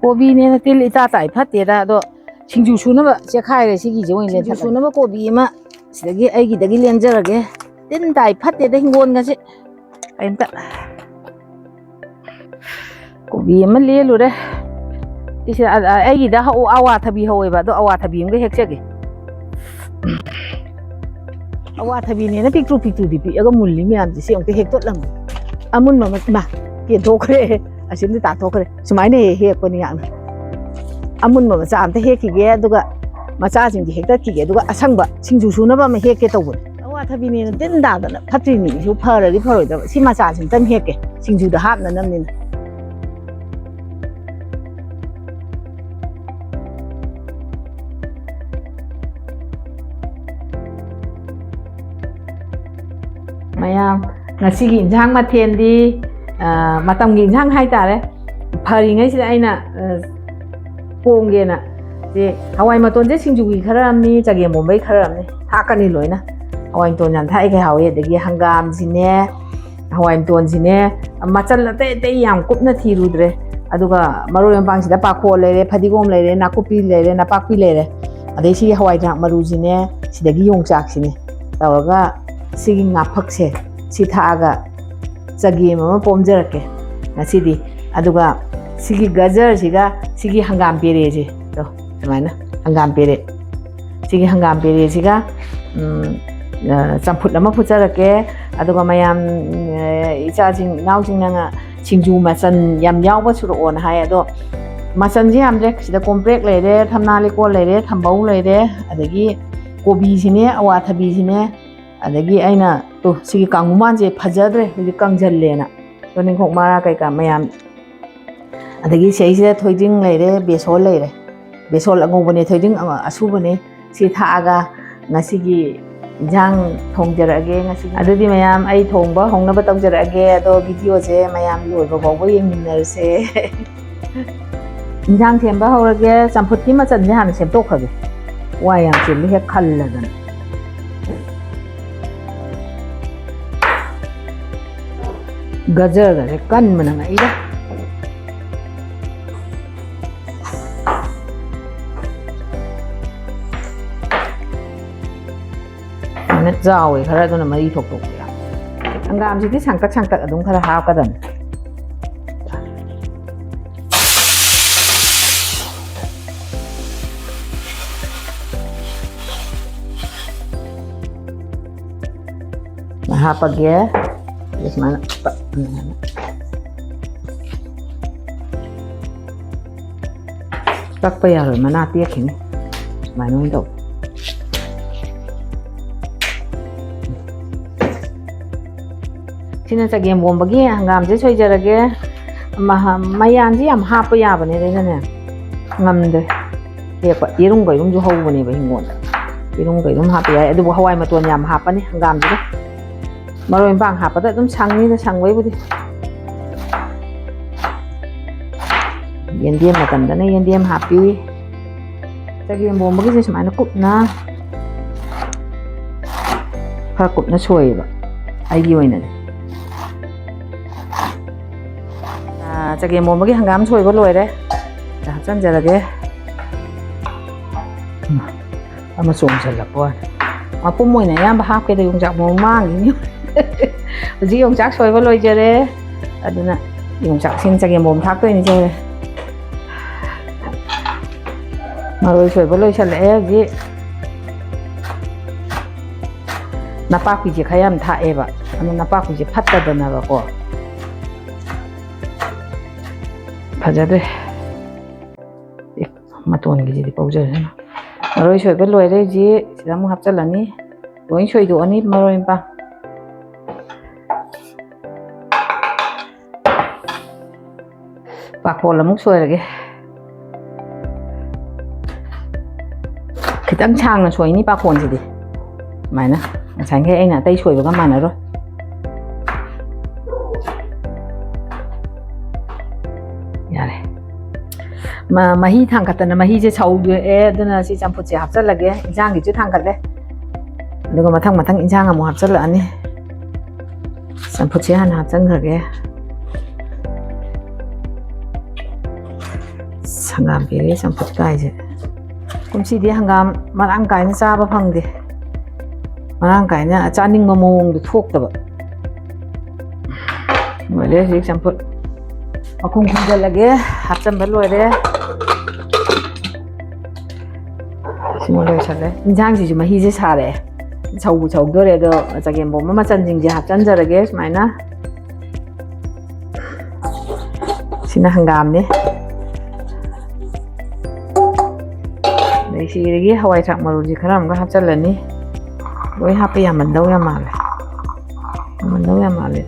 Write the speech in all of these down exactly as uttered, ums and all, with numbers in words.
ꯀꯣꯕꯤꯅꯦꯅ ꯇꯤꯜ ꯏꯇꯥ ꯇꯥꯏ ꯐꯠꯇꯦꯗ, ꯑꯗꯣ ꯁꯤꯡꯖꯨ ꯁꯨꯅꯕ ꯆꯦꯈꯥꯏꯔꯦ ꯁꯤꯒꯤꯁꯦ ꯑꯣꯏꯅ ꯁꯤꯡꯖꯨ ꯂꯦꯟꯊꯠꯂꯒꯦ꯫ ꯁꯨꯅꯕ ꯀꯣꯕꯤ ꯑꯃ ꯁꯤꯗꯒꯤ ꯑꯩꯒꯤꯗꯒꯤ ꯂꯦꯟꯖꯔꯒꯦ꯫ ꯇꯤꯟ ꯇꯥꯏ ꯐꯠꯇꯦꯗ ꯍꯤꯡꯒꯣꯜꯒꯁꯦ꯫ ꯀꯩꯝꯇ꯫ ꯀꯣꯕꯤ ꯑꯃ ꯂꯦꯜꯂꯨꯔꯦ꯫ ꯁꯤꯁꯦ, ꯑ, ꯑ, ꯑꯩꯒꯤꯗ ꯍꯧ-, ꯑꯋꯥꯊꯕꯤ ꯍꯧꯋꯦꯕ, ꯑꯗꯣ ꯑꯋꯥꯊꯕꯤ ꯑꯃꯒ ꯍꯦꯛꯆꯒꯦ꯫ ꯑꯋꯥꯊꯕꯤꯅꯦꯅ ꯄꯤꯛꯇ꯭ꯔꯨ ꯄꯤꯛꯇ꯭ꯔꯨꯗꯤ ꯄꯤꯛꯑꯒ ꯃꯨꯜꯂꯤ ꯃꯌꯥꯝꯁꯦ, ꯁꯤ ꯑꯃꯨꯛꯇ ꯍꯦꯛꯇꯠꯂꯝꯃꯦ꯫ ꯑꯃꯨꯟꯕ ꯑꯃ, ꯏꯃꯥ, ꯀꯦꯟꯊꯣꯛꯈ꯭ꯔꯦ꯫ ꯑꯁꯤꯝꯗꯤ ꯇꯥꯊꯣꯛꯈ꯭ꯔꯦ꯫ ꯁꯨꯃꯥꯏꯅ ꯍꯦꯛ ꯍꯦꯛꯄꯅꯤ ꯌꯥꯝꯅ꯫ ꯑꯃꯨꯟꯕ ꯃꯆꯥ ꯑꯝꯇ ꯍꯦꯛꯈꯤꯒꯦ, ꯑꯗꯨꯒ ꯃꯆꯥꯁꯤꯡꯁꯦ ꯍꯦꯛꯇꯠꯈꯤꯒꯦ, ꯑꯗꯨꯒ ꯑꯁꯪꯕ ꯁꯤꯡꯖꯨ ꯁꯨꯅꯕ ꯑꯃ ꯍꯦꯛꯀꯦ ꯇꯧꯕꯅꯦ꯫ ꯑꯋꯥꯊꯕꯤꯅꯦꯅ ꯇꯤꯟ ꯇꯥꯗꯅ ꯐꯠꯇ꯭ꯔꯤꯅꯤ꯫ ꯁꯤꯕꯨ ꯐꯔꯗꯤ ꯐꯔꯣꯏꯗꯕ꯫ ꯁꯤ ꯃꯆꯥꯁꯤꯡꯇꯪ ꯍꯦꯛꯀꯦ, ꯁꯤꯡꯖꯨꯗ ꯍꯥꯞꯅꯅꯕꯅꯤꯅ꯫ ꯃꯌꯥꯝ, ꯉꯁꯤꯒꯤ ꯏꯟꯁꯥꯡ ꯃꯊꯦꯜꯗꯤ, ꯑ, ꯃꯇꯝꯒꯤ ꯏꯟꯁꯥꯡ ꯍꯥꯏꯇꯥꯔꯦ꯫ ꯐꯔꯤꯉꯩꯁꯤꯗ ꯑꯩꯅ, ꯑ, ꯄꯣꯡꯒꯦꯅ꯫ ꯁꯤ ꯍꯋꯥꯏ ꯃꯇꯣꯟꯁꯦ ꯁꯤꯡꯖꯨꯒꯤ ꯈꯔ ꯑꯃꯅꯤ, ꯆꯒꯦꯝ ꯄꯣꯝꯕꯩ ꯈꯔ ꯑꯃꯅꯤ꯫ ꯊꯥꯛꯀꯅꯤ ꯂꯣꯏꯅ꯫ ꯍꯋꯥꯏ ꯃꯇꯣꯟ ꯌꯥꯝ ꯊꯥꯛꯏꯈꯩ ꯍꯥꯎꯋꯤ꯫ ꯑꯗꯒꯤ ꯍꯪꯒꯥꯝꯁꯤꯅꯦ, ꯍꯋꯥꯏ ꯃꯇꯣꯟꯁꯤꯅꯦ, ꯃꯆꯜ ꯑꯇꯩ ꯑꯇꯩ ꯌꯥꯝ ꯀꯨꯞꯅ ꯊꯤꯔꯨꯗ꯭ꯔꯦ꯫ ꯑꯗꯨꯒ ꯃꯔꯣꯏ ꯃꯄꯥꯡꯁꯤꯗ ꯄꯥꯈꯣ ꯂꯩꯔꯦ, ꯐꯗꯤꯒꯣꯝ ꯂꯩꯔꯦ, ꯅꯥꯀꯨꯞꯄꯤ ꯂꯩꯔꯦ, ꯅꯄꯥꯛꯄꯤ ꯂꯩꯔꯦ꯫ ꯑꯗꯩ ꯁꯤꯒꯤ ꯍꯋꯥꯏ ꯊ꯭ꯔꯥꯛ ꯃꯔꯨꯁꯤꯅꯦ, ꯁꯤꯗꯒꯤ ꯌꯣꯡꯆꯥꯛꯁꯤꯅꯦ ꯇꯧꯔꯒ ꯁꯤꯒꯤ ꯉꯥꯐꯛꯁꯦ ꯁꯤ ꯊꯥꯛꯑꯒ ꯆꯒꯦꯝ ꯑꯃ ꯄꯣꯝꯖꯔꯛꯀꯦ ꯉꯁꯤꯗꯤ꯫ ꯑꯗꯨꯒ ꯁꯤꯒꯤ ꯒꯖꯔꯁꯤꯒ ꯁꯤꯒꯤ ꯍꯪꯒꯥꯝ ꯄꯦꯔꯦꯁꯦ, ꯇꯣ, ꯁꯨꯃꯥꯏꯅ ꯍꯪꯒꯥꯝ ꯄꯦꯔꯦ꯫ ꯁꯤꯒꯤ ꯍꯪꯒꯥꯝ ꯄꯦꯔꯦꯁꯤꯒ, ꯎꯝ, ꯑ, ꯆꯝꯐꯨꯠ ꯑꯃ ꯐꯨꯠꯆꯔꯛꯀꯦ꯫ ꯑꯗꯨꯒ ꯃꯌꯥꯝ, ꯑ, ꯏꯆꯥꯁꯤꯡ, ꯏꯅꯥꯎꯁꯤꯡꯅ ꯉ-, ꯁꯤꯡꯖꯨ ꯃꯆꯜ ꯌꯥꯝ ꯌꯥꯎꯕ ꯁꯨꯔꯛꯑꯣꯅ ꯍꯥꯏ꯫ ꯑꯗꯣ ꯃꯆꯜꯁꯦ ꯌꯥꯝꯗ꯭ꯔꯦ꯫ ꯁꯤꯗ ꯀꯣꯝꯄ꯭ꯔꯦꯛ ꯂꯩꯔꯦ, ꯊꯝꯅꯥ ꯂꯩꯀꯣꯜ ꯂꯩꯔꯦ, ꯊꯝꯕꯧ ꯂꯩꯔꯦ, ꯑꯗꯒꯤ ꯀꯣꯕꯤꯁꯤꯅꯦ, ꯑꯋꯥꯊꯕꯤꯁꯤꯅꯦ, ꯑꯗꯒꯤ ꯑꯩꯅ, ꯇꯨ, ꯁꯤꯒꯤ ꯀꯥꯡꯉꯨꯃꯥꯟꯁꯦ ꯐꯖꯗ꯭ꯔꯦ, ꯍꯧꯖꯤꯛ ꯀꯪꯁꯤꯜꯂꯦꯅ꯫ ꯇꯨꯅꯤꯡꯈꯣꯛ ꯃꯔꯥ ꯀꯩꯀꯥ ꯃꯌꯥꯝ꯫ ꯑꯗꯒꯤ ꯁꯤꯗꯩꯁꯤꯗ ꯊꯣꯏꯗꯤꯡ ꯂꯩꯔꯦ, ꯕꯦꯁꯣꯟ ꯂꯩꯔꯦ꯫ ꯕꯦꯁꯣꯟ ꯑꯉꯧꯕꯅꯦ, ꯊꯣꯏꯗꯤꯡ ꯑ-, ꯑꯁꯨꯕꯅꯦ꯫ ꯁꯤ ꯊꯥꯛꯑꯒ ꯉꯁꯤꯒꯤ ꯏꯟꯖꯥꯡ ꯊꯣꯡꯖꯔꯛꯑꯒꯦ꯫ ꯉꯁꯤꯒꯤ, ꯑꯗꯨꯗꯤ ꯃꯌꯥꯝ, ꯑꯩ ꯊꯣꯡꯕ ꯍꯧꯅꯕ ꯇꯧꯖꯔꯛꯑꯒꯦ꯫ ꯑꯗꯣ videoꯁꯦ ꯃꯌꯥꯝ ꯂꯣꯏꯕ ꯐꯥꯎꯕ ꯌꯦꯡꯃꯤꯟꯅꯔꯁꯦ꯫ ꯏꯟꯖꯥꯡ ꯁꯦꯝꯕ ꯍꯧꯔꯒꯦ꯫ ꯆꯝꯐꯨꯠꯀꯤ ꯃꯆꯜꯁꯦ ꯍꯥꯟꯅ ꯁꯦꯝꯗꯣꯛꯈ꯭ꯔꯒꯦ꯫ ꯋꯥꯏ ꯌꯥꯝ ꯆꯤꯜꯂꯤ ꯍꯦꯛ ꯈꯜꯂꯗꯅ꯫ ꯒꯖꯔꯒꯁꯦ ꯀꯟꯕꯅ ꯉꯛꯏꯗ꯫ ꯆꯥꯎꯋꯦ ꯈꯔ, ꯑꯗꯨꯅ ꯃꯔꯤ ꯊꯣꯛ ꯊꯣꯛꯄ ꯌꯥꯎ-, ꯍꯪꯒꯥꯝꯁꯤꯗꯤ ꯁꯥꯡꯇꯛ ꯁꯥꯡꯇꯛ ꯑꯗꯨꯝ ꯈꯔ ꯍꯥꯞꯀꯗꯕꯅꯤ꯫ ꯍꯥꯞꯄꯒꯦ꯫ ꯑꯗꯨ ꯁꯨꯃꯥꯏꯅ ꯄ-, ꯀꯛꯄ ꯌꯥꯔꯣꯏ, ꯃꯅꯥ ꯇꯦꯛꯈꯤꯅꯤ꯫ ꯁꯨꯃꯥꯏꯅ ꯑꯣꯏꯅ ꯇꯧ꯫ ꯁꯤꯅ ꯆꯒꯦꯝ ꯄꯣꯝꯕꯒꯤ ꯍꯪꯒꯥꯝꯁꯦ ꯁꯣꯏꯖꯔꯒꯦ꯫ ꯃꯍ-, ꯃꯌꯥꯟꯁꯦ ꯌꯥꯝ ꯍꯥꯞꯄ ꯌꯥꯕꯅꯦ, ꯑꯗꯩꯗꯅꯦ ꯉꯝꯗ꯭ꯔꯦ꯫ ꯍꯦꯛꯄ ꯌꯦꯔꯨꯝ ꯀꯩꯔꯨꯝꯁꯨ ꯍꯧꯕꯅꯦꯕ ꯍꯤꯡꯒꯣꯜꯗ꯫ ꯌꯦꯔꯨꯝ ꯀꯩꯔꯨꯝ ꯍꯥꯞꯄ ꯌꯥꯏ, ꯑꯗꯨꯕꯨ ꯍꯋꯥꯏ ꯃꯇꯣꯟ ꯌꯥꯝ ꯍꯥꯞꯄꯅꯤ ꯍꯪꯒꯥꯝꯁꯤꯗ꯫ ꯃꯔꯣꯏ ꯃꯄꯥꯡ ꯍꯥꯞꯄꯗ ꯑꯗꯨꯝ ꯁꯪꯅꯤꯗ, ꯁꯪꯕꯩꯕꯨꯗꯤ꯫ ꯌꯦꯟꯗꯦꯝ ꯃꯇꯝꯗꯅ ꯌꯦꯟꯗꯦꯝ ꯍꯥꯞꯄꯤ꯫ ꯆꯒꯦꯝ ꯄꯣꯝꯕꯒꯤꯁꯦ ꯁꯨꯃꯥꯏꯅ ꯀꯨꯞꯅ, ꯈꯔ ꯀꯨꯞꯅ ꯁꯣꯏꯌꯦꯕ ꯑꯩꯒꯤ ꯑꯣꯏꯅꯗꯤ꯫ ꯑꯥ, ꯆꯒꯦꯝ ꯄꯣꯝꯕꯒꯤ ꯍꯪꯒꯥꯝ ꯁꯣꯏꯕ ꯂꯣꯏꯔꯦ꯫ ꯍꯥꯞꯆꯤꯟꯖꯔꯒꯦ꯫ ꯑꯃ ꯆꯣꯡꯁꯤꯜꯂꯛꯄ ꯋꯥꯅꯤ꯫ ꯃꯄꯨꯝ ꯑꯣꯏꯅ ꯑꯌꯥꯝꯕ ꯍꯥꯞꯀꯦꯗ, ꯌꯣꯡꯆꯥꯛ ꯃꯔꯨ ꯃꯥꯡꯈꯤꯅꯤ꯫ ꯍꯧꯖꯤꯛ ꯌꯣꯡꯆꯥꯛ ꯁꯣꯏꯕ ꯂꯣꯏꯖꯔꯦ꯫ ꯑꯗꯨꯅ ꯌꯣꯡꯆꯥꯛꯁꯤꯡ ꯆꯒꯦꯝꯄꯣꯝ ꯊꯥꯛꯇꯣꯏꯅꯤ ꯁꯦ꯫ ꯃꯔꯣꯏ ꯁꯣꯏꯕ ꯂꯣꯏꯁꯤꯜꯂꯛꯑꯦ ꯍꯧꯖꯤꯛ꯫ ꯅꯄꯥꯛꯄꯤꯁꯦ ꯈꯔ ꯌꯥꯝ ꯊꯥꯛꯑꯦꯕ, ꯑꯗꯨ ꯅꯄꯥꯛꯄꯤꯁꯦ ꯐꯠꯇꯗꯅꯕꯀꯣ꯫ ꯐꯖꯗ꯭ꯔꯦ꯫ ꯑꯦ, ꯃꯇꯣꯟꯒꯤꯁꯤꯗꯤ ꯄꯧꯖꯔꯦ꯫ ꯃꯔꯣꯏ ꯁꯣꯏꯕ ꯂꯣꯏꯔꯦ ꯍꯧꯖꯤꯛ꯫ ꯁꯤꯗ ꯑꯃꯨꯛ ꯍꯥꯞꯆꯤꯜꯂꯅꯤ꯫ ꯂꯣꯏ ꯁꯣꯏꯗꯣꯛꯑꯅꯤ ꯃꯔꯣꯏ ꯃꯄꯥꯡ꯫ ꯄꯥꯈꯣꯜ ꯑꯃꯨꯛ ꯁꯣꯏꯔꯒꯦ꯫ ꯈꯤꯇꯪ ꯁꯥꯡꯅ ꯁꯣꯏꯅꯤ ꯄꯥꯈꯣꯟꯁꯤꯗꯤ꯫ ꯁꯨꯃꯥꯏꯅ ꯉꯁꯥꯏꯈꯩ ꯑꯩꯅ ꯑꯇꯩ ꯁꯣꯏꯕꯒ ꯃꯥꯟꯅꯔꯣꯏ꯫ ꯌꯥꯔꯦ꯫ ꯃ-, ꯃꯍꯤ ꯊꯥꯡꯒꯠꯇꯅ ꯃꯍꯤꯁꯦ ꯁꯧꯗꯣꯛꯑꯦ, ꯑꯗꯨꯅ ꯁꯤ ꯆꯝꯐꯨꯠꯁꯦ ꯍꯥꯞꯆꯜꯂꯒꯦ꯫ ꯏꯟꯁꯥꯡꯒꯤꯁꯨ ꯊꯥꯡꯒꯠꯂꯦ꯫ ꯑꯗꯨꯒ ꯃꯊꯪ ꯃꯊꯪ ꯏꯟꯁꯥꯡ ꯑꯃꯨꯛ ꯍꯥꯞꯆꯜꯂꯛꯑꯅꯤ꯫ ꯆꯝꯐꯨꯠꯁꯦ ꯍꯥꯟꯅ ꯍꯥꯞꯆꯟꯈ꯭ꯔꯒꯦ꯫ ꯍꯪꯒꯥꯝ ꯄꯦꯔꯦ ꯆꯝꯐꯨꯠ ꯀꯥꯏꯁꯦ꯫ ꯀꯨꯝꯁꯤꯗꯤ ꯍꯪꯒꯥꯝ ꯃꯔꯥꯡ ꯀꯥꯏꯅ ꯆꯥꯕ ꯐꯪꯗꯦ꯫ ꯃꯔꯥꯡ ꯀꯥꯏꯅ ꯆꯥꯅꯤꯡꯕ ꯃꯑꯣꯡꯗ ꯊꯣꯛꯇꯕ꯫ ꯂꯣꯏꯔꯦ ꯍꯧꯖꯤꯛ ꯆꯝꯐꯨꯠ꯫ ꯃꯈꯨꯝ ꯈꯨꯝꯖꯤꯜꯂꯒꯦ꯫ ꯍꯥꯞꯆꯟꯕ ꯂꯣꯏꯔꯦ꯫ ꯁꯤꯃ ꯂꯣꯏꯁꯜꯂꯦ꯫ ꯏꯟꯁꯥꯡꯁꯤꯁꯨ ꯃꯍꯤꯁꯦ ꯁꯥꯔꯛꯑꯦ꯫ ꯁꯧꯕꯨ ꯁꯧꯗꯣꯔꯦ꯫ ꯑꯗꯣ ꯆꯒꯦꯝꯄꯣꯝꯕ ꯃꯆꯜꯁꯤꯡꯁꯦ ꯍꯥꯞꯆꯟꯖꯔꯒꯦ ꯁꯨꯃꯥꯏꯅ꯫ ꯁꯤꯅ ꯍꯪꯒꯥꯝꯅꯦ꯫ ꯑꯗꯩ ꯁꯤꯗꯒꯤ ꯍꯋꯥꯏ ꯊ꯭ꯔꯥꯛ ꯃꯔꯨꯁꯤ ꯈꯔ ꯑꯃꯒ ꯍꯥꯞꯆꯤꯜꯂꯅꯤ꯫ ꯂꯣꯏ ꯍꯥꯞꯄ ꯌꯥꯝꯃꯟꯗꯧ ꯌꯥꯝ ꯃꯥꯜꯂꯦ꯫ ꯌꯥꯝꯃꯟꯗꯧ ꯌꯥꯝ ꯃꯥꯜꯂꯦ꯫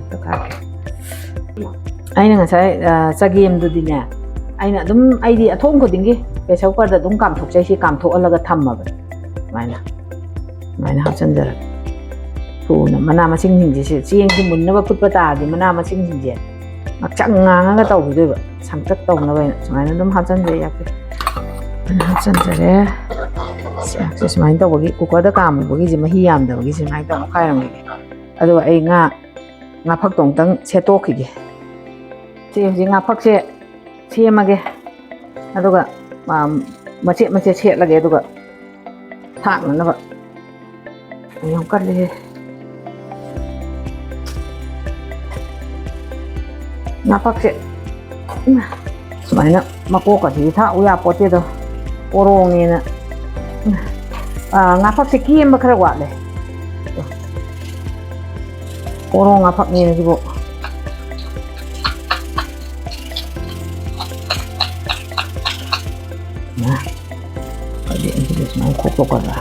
ꯑꯩꯅ ꯉꯁꯥꯏ, ꯑ, ꯆꯒꯦꯝꯗꯨꯗꯤꯅꯦ, ꯑꯩꯅ ꯑꯗꯨꯝ, ꯑꯩꯗꯤ ꯑꯊꯣꯡ ꯈꯨꯗꯤꯡꯒꯤ ꯄ꯭ꯔꯦꯁꯔ ꯀꯨꯀꯔꯗ ꯑꯗꯨꯝ ꯀꯥꯝꯊꯣꯛꯆꯩ꯫ ꯁꯤ ꯀꯥꯝꯊꯣꯛꯍꯜꯂꯒ ꯊꯝꯃꯕꯅꯦ꯫ ꯁꯨꯃꯥꯏꯅ, ꯁꯨꯃꯥꯏꯅ ꯍꯥꯞꯆꯤꯟꯖꯔꯒꯦ꯫ ꯊꯨꯅ ꯃꯅꯥ ꯃꯁꯤꯡꯁꯤꯡꯁꯦ, ꯁꯤ ꯆꯦꯡꯁꯤ ꯃꯨꯟꯅꯕ ꯐꯨꯠꯄ ꯇꯥꯔꯗꯤ ꯃꯅꯥ ꯃꯁꯤꯡꯁꯤꯡꯁꯦ ꯉꯥꯛꯁꯪ ꯉꯥꯡꯉꯒ ꯇꯧꯈꯤꯗꯣꯏꯕ꯫ ꯁꯪꯇꯛ ꯇꯧꯅꯕ ꯍꯥꯏꯅ ꯁꯨꯃꯥꯏꯅ ꯑꯗꯨꯝ ꯍꯥꯞꯆꯤꯟꯖꯩ꯫ ꯌꯥꯛꯀꯦ꯫ ꯁꯨꯃꯥꯏꯅ ꯍꯥꯞꯆꯤꯟꯖꯔꯦ꯫ ꯆꯥꯛꯁꯦ ꯁꯨꯃꯥꯏꯅ ꯇꯧꯕꯒꯤ, ꯀꯨꯀꯔꯗ ꯀꯥꯝꯃꯨꯕꯒꯤꯁꯦ ꯃꯍꯤ ꯌꯥꯝꯗꯕꯒꯤꯁꯦ ꯁꯨꯃꯥꯏꯅ ꯇꯧꯔ ꯈꯥꯏꯔꯝꯈꯤꯒꯦ꯫ ꯑꯗꯨꯒ ꯑꯩ ꯉꯥ, ꯉꯥꯐꯛꯇꯣ ꯑꯃꯨꯛꯇꯪ ꯁꯦꯠꯇꯣꯛꯈꯤꯒꯦ꯫ ꯁꯤ ꯍꯧꯖꯤꯛ ꯉꯥꯐꯛꯁꯦ ꯁꯦꯝꯃꯒꯦ꯫ ꯑꯗꯨꯒ, ꯑꯝ, ꯃꯆꯦꯠ ꯃꯆꯦꯠ ꯁꯦꯠꯂꯒꯦ꯫ ꯑꯗꯨꯒ ꯊꯥꯛꯅꯅꯕ꯫ ꯌꯥꯝ ꯀꯜꯂꯤꯍꯦ꯫ ꯉꯥꯐꯛꯁꯦ, ꯏꯃꯥ, ꯁꯨꯃꯥꯏꯅ ꯃꯀꯣꯛꯀꯁꯤꯗꯤ ꯊꯥꯛꯎ ꯌꯥꯄꯣꯠꯇꯦꯗꯣ꯫ ꯄꯣꯔꯣꯡꯅꯦꯅ꯫ ꯑꯥ, ꯉꯥꯐꯛꯁꯦ ꯀꯦꯝꯕ ꯈꯔ ꯋꯥꯠꯂꯦ꯫ ꯄꯣꯔꯣꯡ ꯉꯥꯐꯛꯅꯦꯅ ꯁꯤꯕꯨ꯫ ꯃꯥ, ꯑꯗꯨꯗꯤ ꯑꯩꯁꯤꯗ ꯁꯨꯃꯥꯏꯅ ꯈꯣꯛꯇꯣꯛꯀꯗ꯭ꯔꯥ?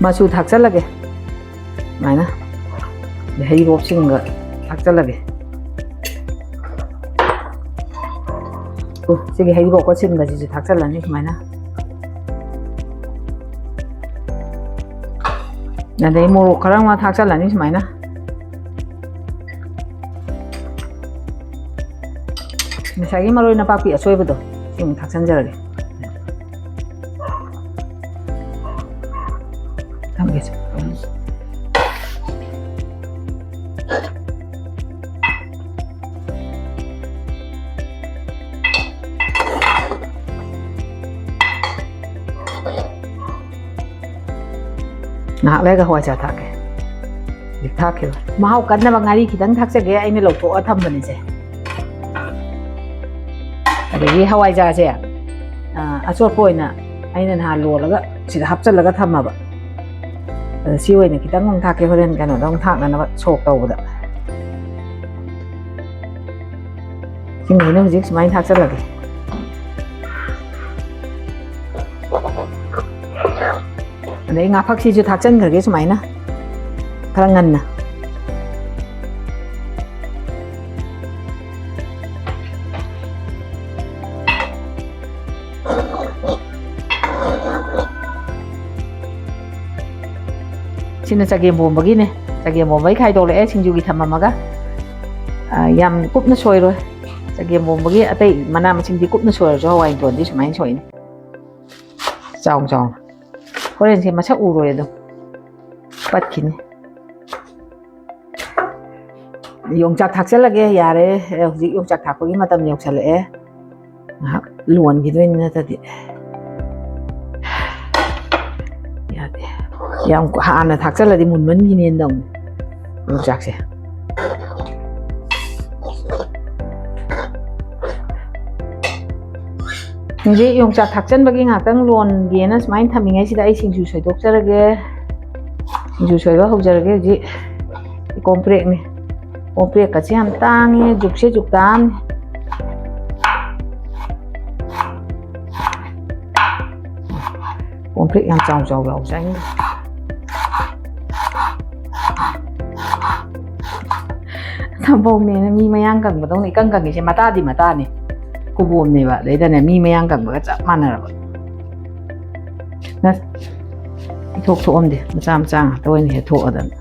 ꯃꯆꯨ ꯊꯥꯛꯆꯜꯂꯒꯦ꯫ ꯁꯨꯃꯥꯏꯅ꯫ ꯑꯗꯩ ꯍꯩꯔꯤꯕꯣꯞꯁꯤꯡꯒ ꯊꯥꯛꯆꯜꯂꯒꯦ꯫ ꯑꯣ, ꯁꯤꯒꯤ ꯍꯩꯔꯤꯕꯣꯞꯀ ꯁꯤꯡꯒꯁꯤꯁꯨ ꯊꯥꯛꯆꯜꯂꯅꯤ ꯁꯨꯃꯥꯏꯅ꯫ ꯑꯗꯩ ꯃꯣꯔꯣꯛ ꯈꯔ ꯑꯃ ꯊꯥꯛꯆꯜꯂꯅꯤ ꯁꯨꯃꯥꯏꯅ꯫ ꯉꯁꯥꯏꯒꯤ ꯃꯔꯣꯏ ꯅꯄꯥꯛꯄꯤ ꯑꯁꯣꯏꯕꯗꯣ ꯁꯤ ꯑꯃꯨꯛ ꯊꯥꯛꯆꯟꯖꯔꯒꯦ꯫ ꯊꯝꯒꯦꯁꯦ꯫ ꯉꯥꯏꯍꯥꯛ ꯂꯩꯔꯒ ꯍꯋꯥꯏꯖꯥꯔ ꯊꯥꯛꯀꯦ꯫ ꯍꯧꯖꯤꯛ ꯊꯥꯛꯈꯤꯕ꯫ ꯃꯍꯥꯎ ꯀꯟꯅꯕ ꯉꯥꯔꯤ ꯈꯤꯇꯪ ꯊꯥꯛꯆꯒꯦ, ꯑꯩꯅ ꯂꯧꯊꯣꯛꯑ ꯊꯝꯕꯅꯤꯁꯦ꯫ ꯑꯗꯒꯤ ꯍꯋꯥꯏꯖꯥꯔꯁꯦ, ꯑ, ꯑꯆꯣꯠꯄ ꯑꯣꯏꯅ ꯑꯩꯅ ꯅꯍꯥꯟ ꯂꯣꯜꯂꯒ ꯁꯤꯗ ꯍꯥꯞꯆꯜꯂꯒ ꯊꯝꯃꯕ꯫ ꯑꯗ ꯁꯤ ꯑꯣꯏꯅ ꯈꯤꯇꯪ ꯑꯃꯨꯛ ꯊꯥꯛꯀꯦ, ꯍꯣꯔꯦꯟ ꯀꯩꯅꯣꯗ ꯑꯃꯨꯛ ꯊꯥꯛꯅꯅꯕ, ꯁꯣꯛ ꯇꯧꯕꯗ꯫ ꯁꯤꯡꯁꯤꯅ ꯍꯧꯖꯤꯛ ꯁꯨꯃꯥꯏꯅ ꯊꯥꯛꯆꯜꯂꯒꯦ꯫ ꯑꯗꯩ ꯉꯥꯐꯛꯁꯤꯁꯨ ꯊꯥꯛꯆꯟꯈ꯭ꯔꯒꯦ ꯁꯨꯃꯥꯏꯅ ꯈꯔ ꯉꯟꯅ꯫ ꯁꯤꯅ ꯆꯒꯦꯝ ꯄꯣꯝꯕꯒꯤꯅꯦ꯫ ꯆꯒꯦꯝ ꯄꯣꯝꯕꯒꯤ ꯈꯥꯏꯗꯣꯛꯂꯛꯑꯦ, ꯁꯤꯡꯖꯨꯒꯤ ꯊꯝꯃꯝꯃꯒ꯫ ꯑ, ꯌꯥꯝ ꯀꯨꯞꯅ ꯁꯣꯏꯔꯣꯏ꯫ ꯆꯒꯦꯝ ꯄꯣꯝꯕꯒꯤ ꯑꯇꯩ ꯃꯅꯥ ꯃꯁꯤꯡꯗꯤ ꯀꯨꯞꯅ ꯁꯣꯏꯔꯁꯨ ꯍꯋꯥꯏ ꯏꯪꯈꯣꯜꯗꯤ ꯁꯨꯃꯥꯏꯅ ꯁꯣꯏꯅꯤ꯫ ꯆꯥꯎ ꯆꯥꯎꯅ꯫ ꯍꯣꯔꯦꯟꯁꯦ ꯃꯁꯛ ꯎꯔꯣꯏ ꯑꯗꯨꯝ꯫ ꯄꯠꯈꯤꯅꯤ꯫ ꯌꯣꯡꯆꯥꯛ ꯊꯥꯛꯆꯜꯂꯒꯦ, ꯌꯥꯔꯦ꯫ ꯑꯦ, ꯍꯧꯖꯤꯛ ꯌꯣꯡꯆꯥꯛ ꯊꯥꯛꯄꯒꯤ ꯃꯇꯝ ꯌꯧꯁꯜꯂꯛꯑꯦ꯫ ꯉꯥꯏꯍꯥꯛ ꯂꯣꯟꯈꯤꯗꯣꯏꯅꯤ ꯅꯠꯇ꯭ꯔꯗꯤ꯫ ꯌꯥꯗꯦ꯫ ꯌꯥꯝ ꯍꯥꯟꯅ ꯊꯥꯛꯆꯜꯂꯗꯤ ꯃꯨꯟꯃꯟꯈꯤꯅꯦꯅ ꯇꯧꯅꯤ ꯌꯣꯡꯆꯥꯛꯁꯦ꯫ ꯍꯧꯖꯤꯛ ꯌꯣꯡꯆꯥꯛ ꯊꯥꯛꯆꯟꯕꯒꯤ ꯉꯥꯏꯍꯥꯛꯇꯪ ꯂꯣꯟꯒꯦꯅ ꯁꯨꯃꯥꯏꯅ ꯊꯝꯃꯤꯉꯩꯁꯤꯗ ꯑꯩ ꯁꯤꯡꯖꯨ ꯁꯣꯏꯗꯣꯛꯆꯔꯒꯦ꯫ ꯁꯤꯡꯖꯨ ꯁꯣꯏꯕ ꯍꯧꯖꯔꯒꯦ꯫ ꯍꯧꯖꯤꯛ ꯀꯣꯝꯄ꯭ꯔꯦꯛꯅꯤ꯫ ꯀꯣꯝꯄ꯭ꯔꯦꯛꯀꯁꯦ ꯌꯥꯝ ꯇꯥꯡꯉꯦ, ꯖꯨꯛꯁꯦ ꯖꯨꯛ ꯇꯥꯡꯉꯦ꯫ ꯀꯣꯝꯄ꯭ꯔꯦꯛ ꯌꯥꯝ ꯆꯥꯎ ꯆꯥꯎ ꯌꯥꯎꯖꯥꯠꯅꯤ꯫ ꯊꯝꯕꯧꯅꯦꯅ ꯃꯤ ꯃꯌꯥꯡ ꯀꯪꯕꯗꯧꯅ ꯏꯀꯪ ꯀꯪꯉꯤꯁꯦ ꯃꯇꯥꯗꯤ ꯃꯇꯥꯅꯤ꯫ ꯀꯨꯕꯣꯝꯅꯦꯕ, ꯑꯗꯩꯗꯅꯦ ꯃꯤ ꯃꯌꯥꯡ ꯀꯪꯕꯒ ꯆꯞ ꯃꯥꯟꯅꯔꯕ꯫ ꯅ-, ꯏꯊꯣꯛ ꯊꯣꯛꯑꯝꯗꯦ, ꯃꯆꯥ ꯃꯆꯥ ꯉꯥꯛꯇ ꯑꯣꯏꯅ ꯍꯦꯛ ꯊꯣꯛꯑꯗꯅ꯫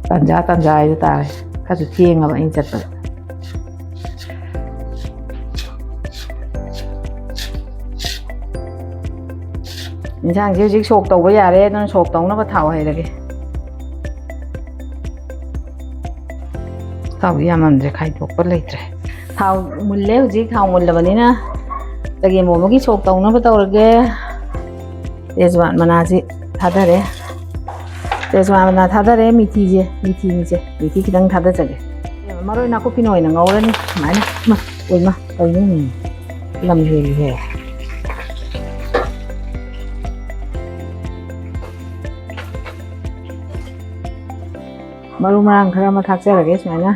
ꯇꯟꯖꯥ ꯇꯟꯖꯥ ꯍꯥꯏꯗꯨ ꯇꯥꯔꯦ꯫ ꯈꯔꯁꯨ ꯊꯦꯡꯉꯕ ꯑꯩꯅ ꯆꯠꯄꯗ꯫ ꯏꯟꯁꯥꯡꯁꯦ ꯍꯧꯖꯤꯛ ꯁꯣꯛ ꯇꯧꯕ ꯌꯥꯔꯦ, ꯑꯗꯨꯅ ꯁꯣꯛ ꯇꯧꯅꯕ ꯊꯥꯎ ꯍꯩꯔꯒꯦ꯫ ꯊꯥꯎꯗꯤ ꯌꯥꯝꯃꯝꯗ꯭ꯔꯦ, ꯈꯥꯏꯗꯣꯛꯄ ꯂꯩꯇ꯭ꯔꯦ꯫ ꯊꯥꯎ ꯃꯨꯜꯂꯦ ꯍꯧꯖꯤꯛ, ꯊꯥꯎ ꯃꯨꯜꯂꯕꯅꯤꯅ ꯆꯒꯦꯝ ꯄꯣꯝꯕꯒꯤ ꯁꯣꯛ ꯇꯧꯅꯕ ꯇꯧꯔꯒꯦ꯫ ꯇꯦꯖꯋꯥꯠ ꯃꯅꯥꯁꯤ ꯊꯥꯗꯔꯦ꯫ ꯇꯦꯖꯄꯥꯇꯥ ꯊꯥꯗꯔꯦ, ꯃꯤꯊꯤꯁꯦ, ꯃꯤꯊꯤꯅꯤꯁꯦ, ꯃꯤꯊꯤ ꯈꯤꯇꯪ ꯊꯥꯗꯖꯒꯦ꯫ ꯃꯔꯣꯏ ꯅꯥꯀꯨꯞꯄꯤꯅ ꯑꯣꯏꯅ ꯉꯧꯔꯅꯤ ꯁꯨꯃꯥꯏꯅ꯫ ꯏꯃꯥ, ꯑꯣꯏꯃ, ꯀꯩꯅꯣ? ꯂꯝ ꯍꯦꯜꯂꯤꯍꯦ꯫ ꯃꯔꯨ ꯃꯔꯥꯡ ꯈꯔ ꯑꯃ ꯊꯥꯛꯆꯔꯒꯦ ꯁꯨꯃꯥꯏꯅ꯫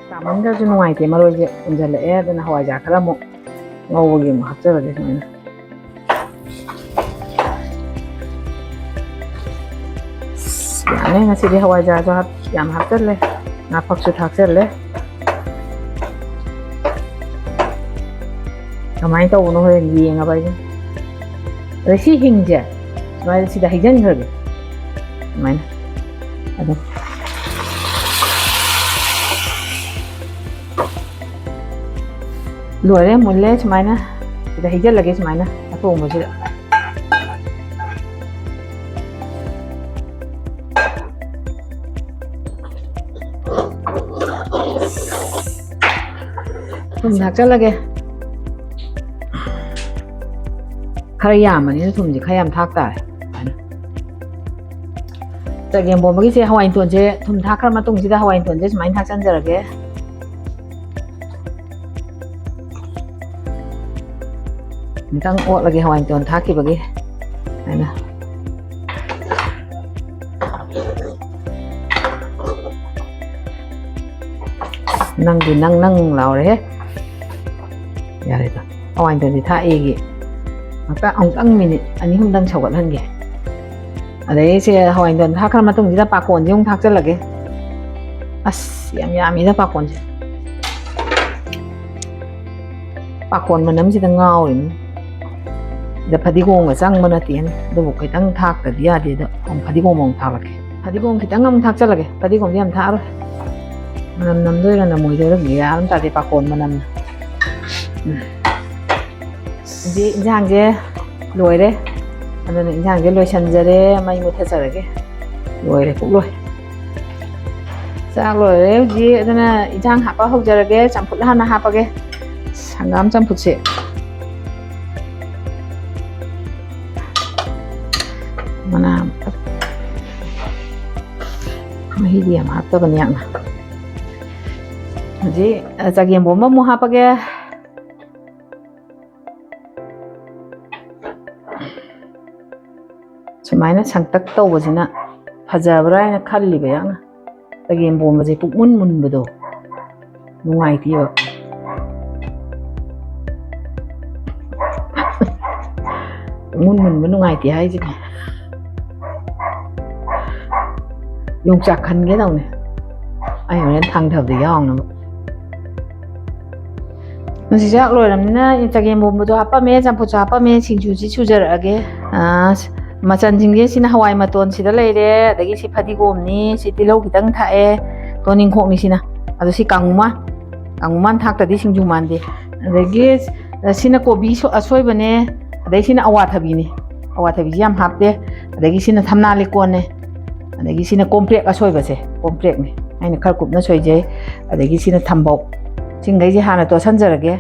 ꯆꯥꯃꯟꯈ꯭ꯔꯁꯨ ꯅꯨꯡꯉꯥꯏꯇꯦ, ꯃꯔꯣꯏꯁꯦ ꯄꯨꯝꯁꯤꯜꯂꯛꯑꯦ꯫ ꯑꯗꯨꯅ ꯍꯋꯥꯏꯖꯥꯔ ꯈꯔ ꯑꯃꯨꯛ ꯉꯧꯕꯒꯤ ꯑꯃꯨꯛ ꯍꯥꯞꯆꯔꯒꯦ ꯁꯨꯃꯥꯏꯅ꯫ ꯑꯁ, ꯌꯥꯝꯃꯦ ꯉꯁꯤꯗꯤ, ꯍꯋꯥꯏꯖꯥꯔꯁꯨ ꯍꯥꯞ-, ꯌꯥꯝ ꯍꯥꯞꯆꯜꯂꯦ, ꯉꯥ ꯐꯛꯁꯨ ꯊꯥꯛꯆꯜꯂꯦ꯫ ꯀꯃꯥꯏꯅ ꯇꯧꯕꯅꯣ ꯍꯣꯔꯦꯟ ꯌꯦꯡꯉꯕ ꯑꯩꯅ꯫ ꯑꯗ ꯁꯤ ꯍꯤꯡꯁꯦ ꯁꯨꯃꯥꯏꯅ ꯁꯤꯗ ꯍꯩꯖꯤꯟꯈ꯭ꯔꯒꯦ꯫ ꯁꯨꯃꯥꯏꯅ ꯑꯗꯨꯝ ꯂꯣꯏꯔꯦ, ꯃꯨꯜꯂꯦ꯫ ꯁꯨꯃꯥꯏꯅ ꯁꯤꯗ ꯍꯩꯖꯤꯜꯂꯒꯦ, ꯁꯨꯃꯥꯏꯅ ꯑꯊꯣꯡꯕꯁꯤꯗ꯫ ꯊꯨꯝ ꯊꯥꯛꯆꯜꯂꯒꯦ꯫ ꯈꯔ ꯌꯥꯝꯕꯅꯤꯅ ꯊꯨꯝꯁꯦ ꯈꯔ ꯌꯥꯝ ꯊꯥꯛ ꯇꯥꯔꯦ꯫ ꯆꯒꯦꯝ ꯄꯣꯝꯕꯒꯤꯁꯦ ꯍꯋꯥꯏ ꯅꯇꯣꯟꯁꯦ ꯊꯨꯝ ꯊꯥꯛꯈ꯭ꯔ ꯃꯇꯨꯡꯁꯤꯗ ꯍꯋꯥꯏ ꯅꯇꯣꯟꯁꯦ ꯁꯨꯃꯥꯏꯅ ꯊꯥꯛꯆꯟꯖꯔꯒꯦ꯫ ꯑꯃꯨꯛꯇꯪ ꯑꯣꯠꯂꯒꯦ ꯍꯋꯥꯏ ꯃꯇꯣꯟ ꯊꯥꯛꯈꯤꯕꯒꯤ꯫ ꯍꯥꯏꯅ꯫ ꯅꯪꯗꯤ ꯅꯪ ꯅꯪ ꯂꯥꯎꯔꯦꯍꯦ꯫ ꯌꯥꯔꯦꯗ꯫ ꯍꯋꯥꯏ ꯃꯇꯣꯟꯗꯤ ꯊꯥꯛꯑꯦꯒꯤ꯫ ꯉꯥꯛꯇꯪ, ꯑꯃꯨꯛꯇꯪ ꯃꯤꯅꯤꯠ ꯑꯅꯤ ꯑꯍꯨꯝꯗꯪ ꯁꯧꯒꯠꯍꯟꯒꯦ꯫ ꯑꯗꯩ ꯁꯦ ꯍꯋꯥꯏ ꯃꯇꯣꯟ ꯊꯥꯛꯈ꯭ꯔ ꯃꯇꯨꯡꯁꯤꯗ ꯄꯥꯀꯣꯟꯁꯦ ꯑꯃꯨꯛ ꯊꯥꯛꯆꯜꯂꯒꯦ꯫ ꯑꯁ, ꯌꯥꯝ ꯌꯥꯝꯃꯤꯗ ꯄꯥꯀꯣꯟꯁꯦ꯫ ꯄꯥꯀꯣꯟ ꯃꯅꯝꯁꯤꯗ ꯉꯥꯎꯔꯤꯅꯤ꯫ ꯁꯤꯗ ꯐꯗꯤꯒꯣꯝꯒ ꯆꯪꯕ ꯅꯠꯇꯦꯅꯦ꯫ ꯑꯗꯨꯕꯨ ꯈꯤꯇꯪ ꯊꯥꯛꯇꯗꯤ ꯌꯥꯗꯦ꯫ ꯑꯗꯣ ꯑꯃꯨꯛ ꯐꯗꯤꯒꯣꯝ ꯑꯃꯨꯛ ꯊꯥꯛꯂꯛꯀꯦ꯫ ꯐꯗꯤꯒꯣꯝ ꯈꯤꯇꯪ ꯑꯃꯨꯛ ꯊꯥꯛꯆꯜꯂꯒꯦ꯫ ꯐꯗꯤꯒꯣꯝꯗꯤ ꯌꯥꯝ ꯊꯥꯛꯑꯔꯣꯏ꯫ ꯃꯅꯝ ꯅꯝꯗꯣꯏꯔꯥ ꯅꯝꯃꯣꯏꯗꯣꯏꯔꯥ ꯒ꯭ꯌꯥꯟ ꯑꯃ ꯇꯥꯗꯦ ꯄꯥꯀꯣꯟ ꯃꯅꯝꯅ꯫ ꯎꯝ꯫ ꯍꯧꯖꯤꯛ ꯏꯟꯁꯥꯡꯁꯦ ꯂꯣꯏꯔꯦ꯫ ꯑꯗꯨꯅ ꯏꯟꯁꯥꯡꯁꯦ ꯂꯣꯏꯁꯟꯖꯔꯦ꯫ ꯃꯩ ꯃꯨꯠꯊꯠꯆꯔꯒꯦ꯫ ꯂꯣꯏꯔꯦ, ꯄꯨꯛ ꯂꯣꯏ꯫ ꯆꯥꯛ ꯂꯣꯏꯔꯦ ꯍꯧꯖꯤꯛ꯫ ꯑꯗꯨꯅ ꯏꯟꯁꯥꯡ ꯍꯥꯞꯄ ꯍꯧꯖꯔꯒꯦ꯫ ꯆꯝꯐꯨꯠ ꯍꯥꯟꯅ ꯍꯥꯞꯄꯒꯦ꯫ ꯍꯪꯒꯥꯝ ꯆꯝꯐꯨꯠꯁꯦ꯫ ꯃꯍꯤꯗꯤ ꯌꯥꯝ ꯍꯥꯞꯇꯕꯅꯤ ꯌꯥꯝꯅ꯫ ꯍꯧꯖꯤꯛ ꯆꯒꯦꯝ ꯄꯣꯝꯕ ꯑꯃꯨꯛ ꯍꯥꯞꯄꯒꯦ꯫ ꯁꯨꯃꯥꯏꯅ ꯁꯪꯇꯛ ꯇꯧꯕꯁꯤꯅ ꯐꯖꯕ꯭ꯔꯥ ꯍꯥꯏꯅ ꯈꯜꯂꯤꯕ ꯌꯥꯝꯅ꯫ ꯆꯒꯦꯝ ꯄꯣꯝꯕꯁꯦ ꯄꯨꯛꯃꯨꯟ ꯃꯨꯟꯕꯗꯣ ꯅꯨꯡꯉꯥꯏꯇꯦꯕ꯫ ꯄꯨꯛꯃꯨꯟ ꯃꯨꯟꯕ ꯅꯨꯡꯉꯥꯏꯇꯦ ꯍꯥꯏꯁꯤꯅꯦ꯫ ꯌꯣꯡꯆꯥꯛ ꯈꯟꯒꯦ ꯇꯧꯅꯦ꯫ ꯑꯩ ꯍꯣꯔꯦꯟ ꯊꯥꯡꯊꯕꯗ ꯌꯥꯎꯅꯕ꯫ ꯉꯁꯤ ꯆꯥꯛ ꯂꯣꯏꯔꯕꯅꯤꯅ ꯆꯒꯦꯝ ꯄꯣꯝꯕꯗꯣ ꯍꯥꯞꯄꯝꯃꯦ, ꯆꯝꯐꯨꯠꯁꯨ ꯍꯥꯞꯄꯝꯃꯦ, ꯁꯤꯡꯖꯨꯁꯤ ꯁꯨꯖꯔꯛꯑꯒꯦ꯫ ꯑꯥ, ꯃꯆꯜꯁꯤꯡꯁꯦ, ꯁꯤꯅ ꯍꯋꯥꯏ ꯃꯇꯣꯟꯁꯤꯗ ꯂꯩꯔꯦ, ꯑꯗꯒꯤ ꯁꯤ ꯐꯗꯤꯒꯣꯝꯅꯤ, ꯁꯤ ꯇꯤꯜꯍꯧ ꯈꯤꯇꯪ ꯊꯥꯛꯑꯦ, ꯇꯣꯅꯤꯡꯈꯣꯛꯅꯤ ꯁꯤꯅ꯫ ꯑꯗꯣ ꯁꯤ ꯀꯥꯡꯉꯨꯃꯥꯟ, ꯀꯥꯡꯉꯨꯃꯥꯟ ꯊꯥꯛꯇꯗꯤ ꯁꯤꯡꯖꯨ ꯃꯥꯟꯗꯦ꯫ ꯑꯗꯒꯤ ꯁꯤꯅ ꯀꯣꯕꯤ ꯁꯣ-, ꯑꯁꯣꯏꯕꯅꯦ, ꯑꯗꯩ ꯁꯤꯅ ꯑꯋꯥꯊꯕꯤꯅꯦ, ꯑꯋꯥꯊꯕꯤꯁꯤ ꯌꯥꯝ ꯍꯥꯞꯇꯦ꯫ ꯑꯗꯒꯤ ꯁꯤꯅ ꯊꯝꯅꯥ ꯂꯩꯀꯣꯟꯅꯦ, ꯑꯗꯒꯤ ꯁꯤꯅ ꯀꯣꯝꯄ꯭ꯔꯦꯛ ꯑꯁꯣꯏꯕꯁꯦ, ꯀꯣꯝꯄ꯭ꯔꯦꯛꯅꯦ꯫ ꯑꯩꯅ ꯈꯔ ꯀꯨꯞꯅ ꯁꯣꯏꯖꯩ꯫ ꯑꯗꯒꯤ ꯁꯤꯅ ꯊꯝꯕꯧ꯫ ꯁꯤꯡꯈꯩꯁꯦ ꯍꯥꯟꯅ ꯇꯣꯠꯁꯟꯖꯔꯒꯦ꯫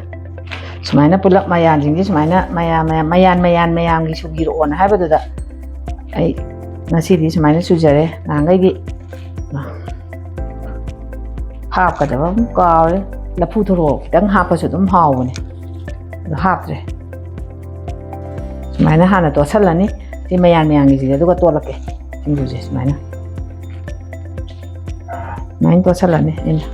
ꯁꯨꯃꯥꯏꯅ ꯄꯨꯂꯞ ꯃꯌꯥꯟꯁꯤꯡꯁꯦ ꯁꯨꯃꯥꯏꯅ ꯃꯌꯥꯟ, ꯃꯌꯥꯟ, ꯃꯌꯥꯟ, ꯃꯌꯥꯝꯒꯤ ꯁꯨꯕꯤꯔꯛꯑꯣꯅ ꯍꯥꯏꯕꯗꯨꯗ ꯑꯩ ꯉꯁꯤꯗꯤ ꯁꯨꯃꯥꯏꯅ ꯁꯨꯖꯔꯦ꯫ ꯅꯍꯥꯟꯈꯩꯗꯤ ꯍꯥꯞꯀꯗꯕ ꯑꯃꯨꯛ ꯀꯥꯎꯔꯦ꯫ ꯂꯐꯨ ꯊꯔꯣ ꯈꯤꯇꯪ ꯍꯥꯞꯄꯁꯨ ꯑꯗꯨꯝ ꯍꯥꯎꯕꯅꯦ, ꯑꯗꯣ ꯍꯥꯞꯇ꯭ꯔꯦ꯫ ꯁꯨꯃꯥꯏꯅ ꯍꯥꯟꯅ ꯇꯣꯠꯁꯜꯂꯅꯤ꯫ ꯁꯤ ꯃꯌꯥꯟ ꯃꯌꯥꯟꯒꯤꯁꯤꯗꯤ ꯑꯗꯨꯒ ꯇꯣꯠꯂꯛꯀꯦ꯫ ꯁꯤꯡꯖꯨꯁꯦ ꯁꯨꯃꯥꯏꯅ, ꯁꯨꯃꯥꯏꯅ ꯇꯣꯠꯁꯜꯂꯅꯤ ꯑꯩꯅ꯫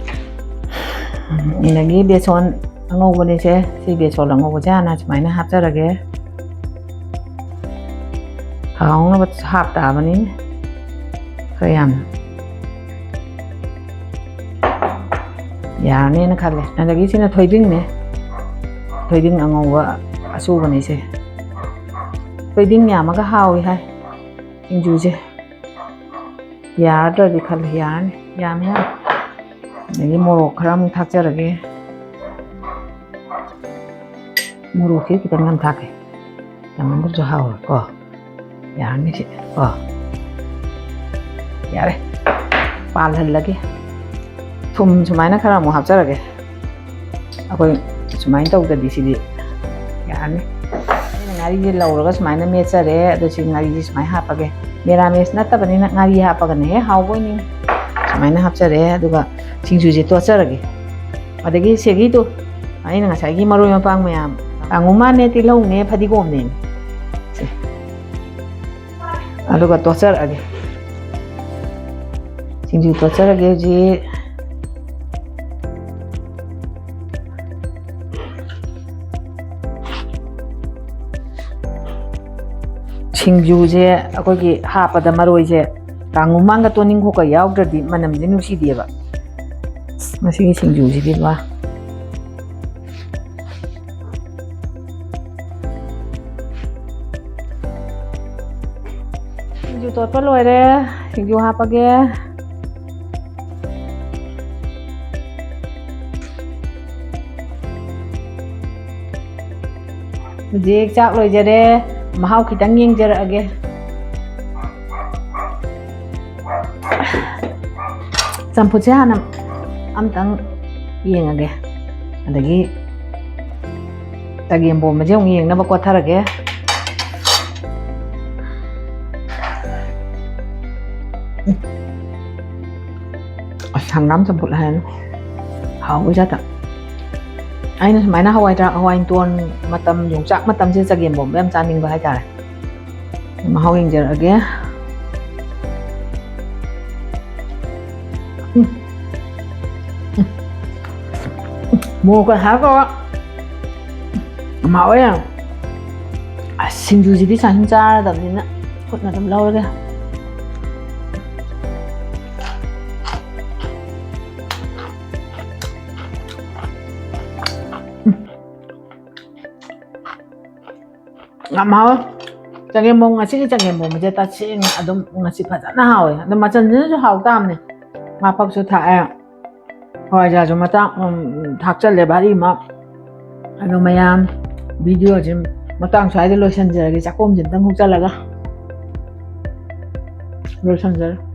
ꯑꯗꯒꯤ ꯕꯦꯁꯣꯟ ꯑꯉꯧꯕꯅꯤꯁꯦ, ꯁꯤ ꯕꯦꯁꯣꯟ ꯑꯉꯧꯕꯁꯦ ꯍꯥꯟꯅ ꯁꯨꯃꯥꯏꯅ ꯍꯥꯞꯆꯔꯒꯦ꯫ ꯍꯥꯎꯅꯕ ꯍꯥꯞ ꯇꯥꯕꯅꯤꯅꯦ ꯈꯔ ꯌꯥꯝꯅ꯫ ꯌꯥꯔꯅꯦꯅ ꯈꯜꯂꯦ꯫ ꯑꯗꯒꯤ ꯁꯤꯅ ꯊꯣꯏꯗꯤꯡꯅꯦ, ꯊꯣꯏꯗꯤꯡ ꯑꯉꯧꯕ ꯑꯁꯨꯕꯅꯤꯁꯦ꯫ ꯊꯣꯏꯗꯤꯡ ꯌꯥꯝꯃꯒ ꯍꯥꯎꯏ ꯍꯥꯏ ꯁꯤꯡꯖꯨꯁꯦ꯫ ꯌꯥꯔꯗ꯭ꯔꯗꯤ ꯈꯜꯂꯦ, ꯌꯥꯔꯅꯤ, ꯌꯥꯝꯃꯦ ꯌꯥꯝ꯫ ꯑꯗꯒꯤ ꯃꯣꯔꯣꯛ ꯈꯔ ꯑꯃꯨꯛ ꯊꯥꯛꯆꯔꯒꯦ꯫ ꯃꯣꯔꯣꯛꯁꯤ ꯈꯤꯇꯪ ꯌꯥꯝ ꯊꯥꯛꯀꯦ, ꯌꯥꯝꯃꯟꯗ꯭ꯔꯁꯨ ꯍꯥꯎꯔꯣꯏ ꯀꯣ꯫ ꯌꯥꯔꯅꯤ ꯁꯤ ꯀꯣ꯫ ꯌꯥꯔꯦ, ꯄꯥꯜꯍꯜꯂꯒꯦ꯫ ꯊꯨꯝ ꯁꯨꯃꯥꯏꯅ ꯈꯔ ꯑꯃꯨꯛ ꯍꯥꯞꯆꯔꯒꯦ꯫ ꯑꯩꯈꯣꯏ ꯁꯨꯃꯥꯏꯅ ꯇꯧꯗ꯭ꯔꯗꯤ ꯁꯤꯗꯤ ꯌꯥꯔꯅꯤ꯫ ꯑꯩꯅ ꯉꯥꯔꯤꯁꯦ ꯂꯧꯔꯒ ꯁꯨꯃꯥꯏꯅ ꯃꯦꯠꯆꯔꯦ꯫ ꯑꯗꯣ ꯁꯤ ꯉꯥꯔꯤꯁꯦ ꯁꯨꯃꯥꯏꯅ ꯍꯥꯞꯄꯒꯦ꯫ ꯃꯦꯔꯥꯃꯦꯁ ꯅꯠꯇꯕꯅꯤꯅ ꯉꯥꯔꯤ ꯍꯥꯞꯄꯒꯅ ꯍꯦꯛ ꯍꯥꯎꯕ ꯑꯣꯏꯅꯤꯡꯉꯤ꯫ ꯁꯨꯃꯥꯏꯅ ꯍꯥꯞꯆꯔꯦ꯫ ꯑꯗꯨꯒ ꯁꯤꯡꯖꯨꯁꯦ ꯇꯣꯠꯆꯔꯒꯦ꯫ ꯑꯗꯒꯤ ꯁꯤꯒꯤꯗꯣ ꯑꯩꯅ ꯉꯁꯥꯏꯒꯤ ꯃꯔꯣꯏ ꯃꯄꯥꯡ ꯃꯌꯥꯝ, ꯀꯥꯡꯉꯨꯃꯥꯟꯅꯦ, ꯇꯤꯜꯍꯧꯅꯦ, ꯐꯗꯤꯒꯣꯝꯅꯦ꯫ ꯁꯦ꯫ ꯑꯗꯨꯒ ꯇꯣꯠꯆꯔꯛꯑꯒꯦ꯫ ꯁꯤꯡꯖꯨ ꯇꯣꯠꯆꯔꯒꯦ ꯍꯧꯖꯤꯛ꯫ ꯁꯤꯡꯖꯨꯁꯦ ꯑꯩꯈꯣꯏꯒꯤ ꯍꯥꯞꯄꯗ ꯃꯔꯣꯏꯁꯦ ꯀꯥꯡꯉꯨꯃꯥꯟꯒ ꯇꯣꯅꯤꯡꯈꯣꯛꯀ ꯌꯥꯎꯗ꯭ꯔꯗꯤ ꯃꯅꯝꯁꯦ ꯅꯨꯡꯁꯤꯗꯦꯕ꯫ ꯃꯁꯤꯒꯤ ꯁꯤꯡꯖꯨꯁꯤꯗꯤ ꯋꯥ꯫ ꯁꯤꯡꯖꯨ ꯇꯣꯠꯄ ꯂꯣꯏꯔꯦ꯫ ꯁꯤꯡꯖꯨ ꯍꯥꯞꯄꯒꯦ꯫ ꯍꯧꯖꯤꯛ ꯆꯥꯛ ꯂꯣꯏꯖꯔꯦ꯫ ꯃꯍꯥꯎ ꯈꯤꯇꯪ ꯌꯦꯡꯖꯔꯛꯑꯒꯦ꯫ ꯆꯝꯐꯨꯠꯁꯦ ꯍꯥꯟꯅ ꯑꯝꯇꯪ ꯌꯦꯡꯉꯒꯦ꯫ ꯑꯗꯒꯤ ꯆꯒꯦꯝ ꯄꯣꯝꯕꯁꯦ ꯑꯃꯨꯛ ꯌꯦꯡꯅꯕ ꯀꯣꯠꯊꯔꯒꯦ꯫ ꯑꯁ, ꯍꯪꯒꯥꯝ ꯆꯝꯐꯨꯠ ꯍꯥꯏꯅ ꯍꯥꯎꯕ ꯖꯥꯠꯇ꯫ ꯑꯩꯅ ꯁꯨꯃꯥꯏꯅ ꯍꯋꯥꯏ ꯊ꯭ꯔꯥꯛ, ꯍꯋꯥꯏ ꯃꯇꯣꯟ ꯃꯇꯝ, ꯌꯣꯡꯆꯥꯛ ꯃꯇꯝꯁꯤꯗ ꯆꯒꯦꯝ ꯄꯣꯝꯕ ꯌꯥꯝ ꯆꯥꯅꯤꯡꯕ ꯍꯥꯏꯇꯥꯔꯦ꯫ ꯃꯍꯥꯎ ꯌꯦꯡꯖꯔꯛꯑꯒꯦ꯫ ꯎꯝ꯫ ꯎꯝ꯫ ꯎꯝ꯫ ꯃꯣꯔꯣꯛꯀ ꯍꯥꯞꯄꯒ ꯌꯥꯝ ꯍꯥꯎꯋꯦ꯫ ꯑꯁ, ꯁꯤꯡꯖꯨꯁꯤꯗꯤ ꯆꯥꯅꯤꯡ ꯆꯥꯔꯗꯕꯅꯤꯅ ꯈꯨꯠꯅ ꯑꯗꯨꯝ ꯂꯧꯔꯒꯦ꯫ ꯎꯝ꯫ ꯌꯥꯝ ꯍꯥꯎꯋꯦ꯫ ꯆꯒꯦꯝꯄꯣꯝ, ꯉꯁꯤꯒꯤ ꯆꯒꯦꯝꯄꯣꯝꯕꯁꯦ ꯇꯁꯦꯡꯅ ꯑꯗꯨꯝ ꯉꯁꯤ ꯐꯖꯅ ꯍꯥꯎꯋꯦ꯫ ꯑꯗꯣ ꯃꯆꯜꯁꯤꯅꯁꯨ ꯍꯥꯎ ꯇꯥꯕꯅꯦ꯫ ꯉꯥ ꯐꯛꯁꯨ ꯊꯥꯛꯑꯦ, ꯍꯋꯥꯏꯖꯥꯔꯁꯨ ꯃꯇꯥꯡ, ꯎꯝ, ꯊꯥꯛꯆꯜꯂꯦ ꯚꯥꯔꯤ ꯑꯃ꯫ ꯑꯗꯣ ꯃꯌꯥꯝ, ꯚꯤꯗꯤꯑꯣꯁꯦ ꯃꯇꯥꯡ ꯁ꯭ꯋꯥꯏꯗ ꯂꯣꯏꯁꯤꯟꯖꯔꯒꯦ꯫ ꯆꯥꯛꯈꯣꯝꯁꯦ ꯑꯝꯇꯪ ꯍꯨꯛꯆꯜꯂꯒ ꯂꯣꯏꯁꯤꯟꯖꯔꯒꯦ꯫